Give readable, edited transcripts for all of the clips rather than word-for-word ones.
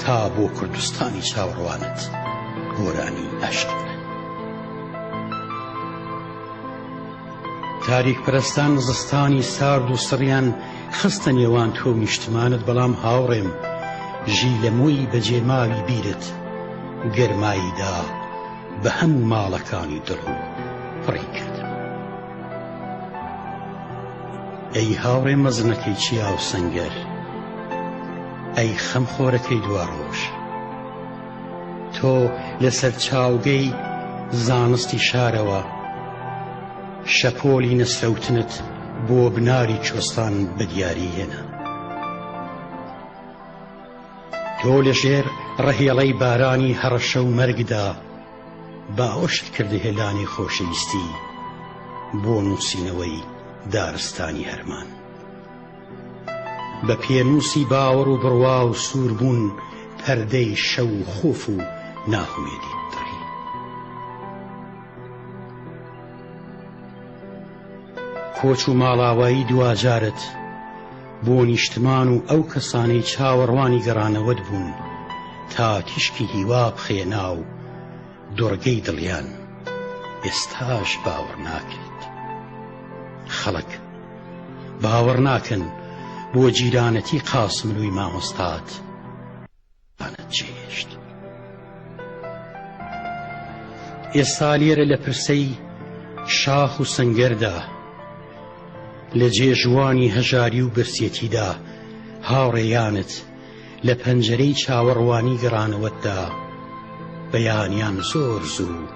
تا بۆ کوردستانی چاوەڕوانت گۆرانی ئەشق بڵێن. تاریک پەرستان زستانی سارد و سڕیان خستە نێوان تۆ و نیشتمانت بەڵام هاوڕێم ژیلەمۆی بەجێماوی بیرت گەرمایی دا بە هەموو ماڵەکانی دڵ و پڕی کردم. ئەی هاوڕێ مەزنەکەی چیا و سەنگەر، ئەی خەمخۆرەکەی دواڕۆژ، تۆ لەسەر چاوگەی زانستی شارەوە شەپۆلی نەسرەوتنت بۆ بناری کوێستان بە دیاری هێنا. تۆ لەژێر ڕەهێڵەی بارانی هەڕەشە و مەرگدا باوەشت کردە هێلانی خۆشەویستی بۆ نووسینەوەی دارستانی هەرمان. بە پێنووسی باوەڕ و بڕوا و سووربوون پەردەی شەو و خۆف و ناهومێدیت دڕی. کۆچ و ماڵاوایی دواجارت بۆ نیشتمان و ئەو کەسانەی چاوەڕوانی گەڕانەوەت بوون تا تیشکی هیوا بخەیە ناو دۆڕگەی دڵیان، ئێستاش باوەڕ ناکرێت. خەڵک باوەڕ ناکەن بۆ جیرانەتی قاسملووی مامۆستات ئانت جێهێشت. ئێستا لێرە لە پرسەی شاخ و سەنگەردا، لە جێژوانی هەژاری و برسێتیدا هاوڕێیانت لە پەنجەرەی چاوەڕوانی گەڕانەوەتدا بەیانیان زۆر زوو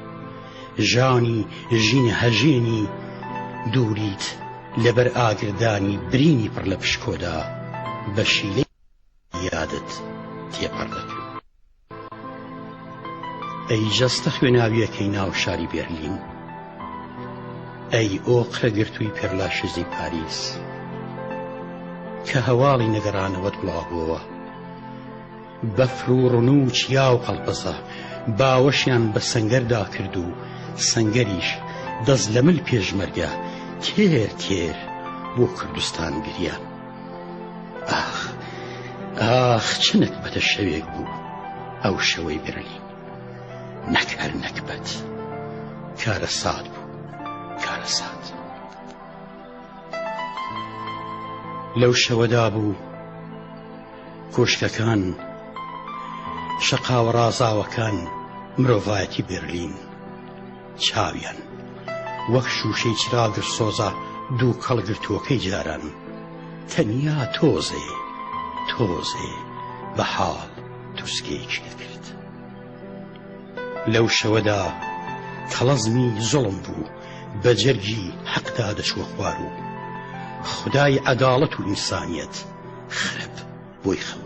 ژانی ژینە هەژێنی دووریت لەبەر ئاگردانی برینی پڕ لە پشکۆدا بە شیلەی یادت تێپەڕ دەکەن. ئەی جەستە خوێناوییەکەی ناو شاری بێرلین، ئەی ئۆقرە گرتووی پێرلاشزی پاریس، کە هەواڵی نەگەڕانەوەت بڵاوبووەوە، بەفر و ڕن و چیا و قەڵپەزە باوەشیان بە سەنگەردا کرد و سەنگەریش دەست لە مل پێشمەرگە تێر تێر بۆ کوردستان گریان. ئاخ ئاخ چ نەکبەتە شەوێک بوو ئەو شەوەی بەرلین نەک هەر نەکبەت کارەسات بوو کارەسات لەو شەوەدا بوو کۆشکەکان شەقاوە ڕازاوەکان مرۆڤایەتی بەرلین چاویان وەک شووشەی چراگرسۆزە دووکەڵ گرتووەکەی جاران تەنیا تۆزێ تۆزێ بە حاڵ تروسکەیەکی دەکرد. لەو شەوەدا تەڵەزمی زوڵم بوو بە جەرگی حەقدا دەچووە خوار و خودای عەداڵەت و ئینسانیەت خرپ بۆی خەوت.